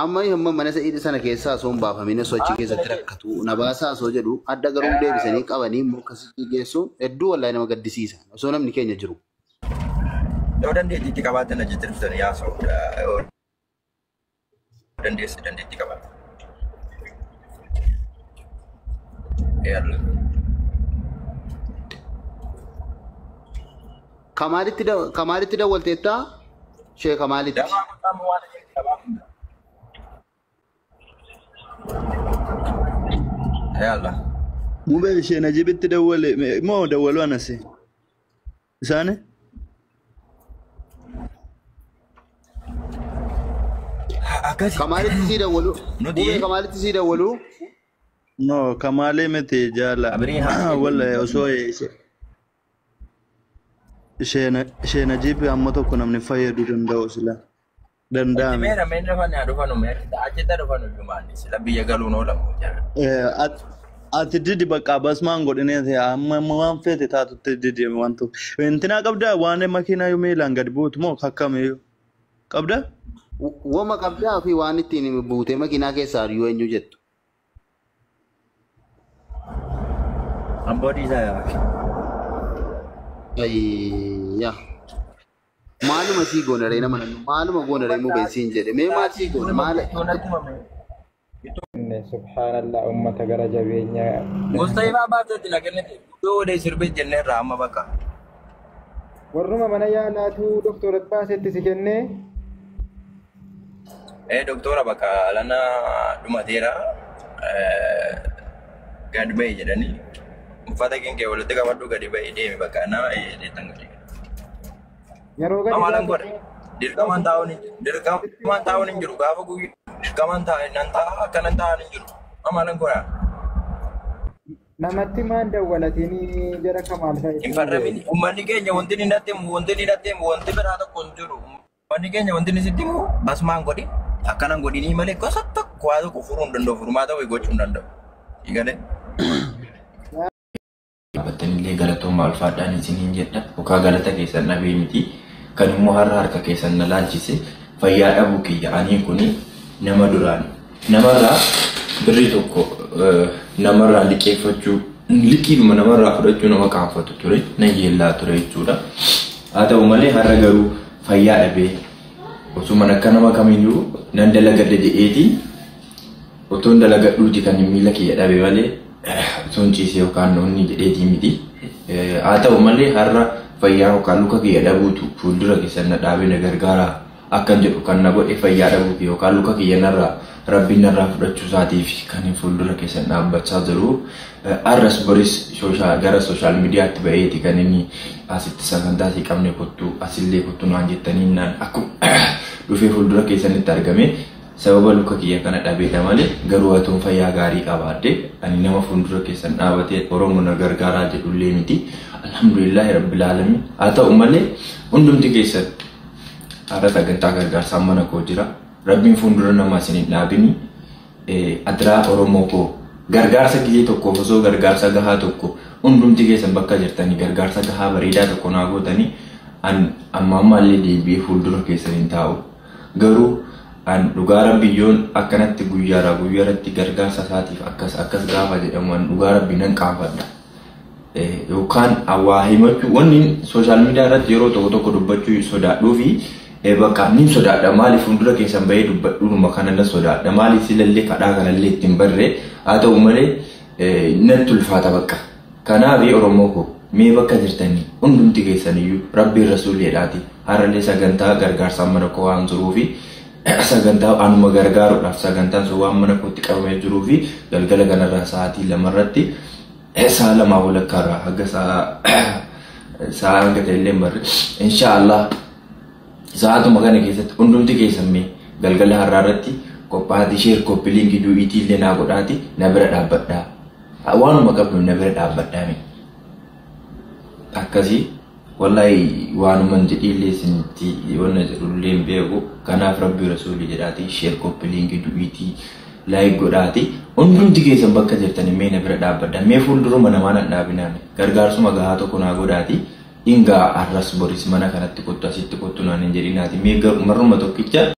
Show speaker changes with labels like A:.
A: Amma hamma mana sana keessaa osoo hin baafamin osoo achi keessatti rakkatu na baasaa osoo jedhu adda garuu deebisanii qabanii immoo akkasitti geessuun hedduu wallaahi nama gaddisiisa osoo namni keenya jiru.
B: Yoo dandeettii qabaatan achitti dhuftanii haasa'uudha. Yoo dandeesse dandeettii qabaatan. Yalla.
A: Kamaalitti dawwalteettaa? Shee Kamaalitti.
B: Damaa kutaa waan qabaatan. Yalla.
C: Mubee ishee Najibitti dawwale moo dawwaluu anase? Isaani?
B: Akkasi.
A: Kamaalitti sii dawwalu.
B: Nuti
A: Mubee Kamaalitti sii dawwalu.
C: No, Kamaalee miti jaala.
B: Abirii haa.
C: Wallahi osoo ishee Najib amma tokko namni fayyaduu danda'u sila. Danda'ame.
B: Meera meera dhufan haa dhufanu meera achitti dhufanu jumaani sila biyya galuun oolamu jara.
C: Ati didi bakka basmaan godhinee amma waan feete taatutti didi waan tokko. Intinaa qabdaa waan makiinaa yoo miilaan gadi buutu moo akkamiyyuu? Qabdaa?
A: Wama qabdaa fi waan ittiin buutee makiinaa keessaa ari'uu eenyu jettu.
B: Amboodii isaa yaa.
A: Ayyaa. Maaluma sii goona ree nama nannu maaluma goona ree mubeen siin jedhe mee maal sii goona maal
D: Subhaanallah uummata gara jabeenyaa.
B: Mustahilaa baateetti na kennite. Iddoo odee sirbee jenneerra amma bakka.
D: Warruma mana yaalaatu doktora baasetti si kennee.
B: Doktora bakka lana dhumateera. Gadi bahi jedhanii uffata keenya walitti qabadhu gadi bahi deemi bakka nama jedheetan gadi.
D: Yeroo gadi
B: Amaalan godhe. Dirqamaan taa'uun hin jiru. Dirqamaan taa'uun hin jiru. Gaafa guyyaa dirqamaan taa'e nan taa'a akkanan taa'an hin jiru. Amaalan godha.
D: Namatti maan dawwalatiin jara Kamaal fa'i.
B: Hin farramin. Uummanni keenya wanti inni natti himu wanti inni natti himu wanti biraa tokko hin jiru. Uummanni keenya wanti inni sitti himu basmaan godhi akkanan godhinii malee gosa tokko waa tokko furuu hin danda'u. Furmaata wayii gochuu hin danda'u. Eegalee.
E: Dhaabbattanillee galatoomaa ulfaadhaan isiniin jedha. Yookaan galata keessan dhabee miti. Kan immoo har'a harka keessan na laalchise fayyaa dhabuu kiyya. Ani kuni nama duraan namarraa birrii tokko namarraa liqeeffachuu liqiidhuma namarraa fudhachuu nama qaanfatu ture na yeellaa ture jechuudha. Haa ta'u malee har'a garuu fayyaa dhabee osuma akka nama kamiyyuu nan dalagadha jedheetiin otoon dalagadhuuti kan miila kiyya dhabe malee otoon ciisee yookaan onni jedheetii miti. Haa ta'u malee har'a fayyaa yookaan luka kiyya dhabuutu fuuldura keessan na dhaabee na gargaara akkan jedhu kan na godhe fayyaa dhabuu kiyya yookaan luka kiyya narraa rabbiin narraa fudhachuu isaatiif kan hin fuuldura keessan dhaabbachaa jiru. Har'as boris gara sooshaal miidiyaatti ba'eeti kan inni asitti sagantaa asii qabne kottu asillee kottu naan jettanii naan akkuma dhufee fuuldura keessanitti argame sababa luka kiyya kana dhabeedha malee garuu atoon fayyaa gaarii qabaadde ani nama fuuldura keessan dhaabatee Oromoo na gargaaraa jedhullee miti. Alhamdulillahi rabbil alamin. Haa ta'u malee hundumti keessan har'a sagantaa gargaarsaa mana koo jira. Rabbiin fuuldura namaa isin hin dhaabini. Adiraa Oromoo koo gargaarsa gizee tokkoof osoo gargaarsa gahaa tokko hundumti keessan bakka jirtanii gargaarsa gahaa bareedaa tokko naa gootanii amma ammaallee deebi'ee fuuldura keessan hin taa'u. Garuu an dhugaa rabbi yoon akkanatti guyyaadhaa guyyaatti gargaarsa isaatiif akkas akkas gaafa jedhamu an dhugaa rabbi nan qaanfadha. Yookaan waa himachuu wanni sooshaal miidiyaa irratti yeroo tokko tokko dubbachuu sodaadhuu fi bakka nin sodaadha maaliif fuuldura keessan bahee dubbadhuunuma kana nan sodaadha maaliif silallee kadhaa kanallee ittiin barree haa ta'u malee natti ulfaata bakka. Kanaaf Oromoo koo mee bakka jirtanii hundumti keessaniyyuu rabbiin rasuulleedhaati har'allee sagantaa gargaarsaa mana koo waan jiruu fi sagantaa anuma gargaaruudhaaf sagantaan sun waan mana kootti qabamee jiruu fi galgala kanarraa sa'aatii 2 irratti sa'a 2 walakkaarraa haga sa'a hanga ta'e illee barre inshaallah sa'aatuma kana keessatti hundumti keessan mee galgala har'aa irratti qophaa'aati sheer koppii liinkii du'iitii illee naa godhaati na bira dhaabbadhaa. Waanuma qabdu na bira dhaabbadhaa mee. Akkasii wallahi waanuma jedhii illee isinitti wanna jedhullee hin beeku. Kanaaf rabbi rasuulii jedhaati sheer koppii liinkii du'iitii laayik godhaati. Hundumti keessan bakka jirtanii mee na bira dhaabbadhaa. Mee fuulduruma namaa nan dhaabinaa gargaarsuma gahaa tokko naa godhaati. Ingaa arras boris mana kanatti kottu asitti kottu naan hin jedhinaati. Mee marruma tokkicha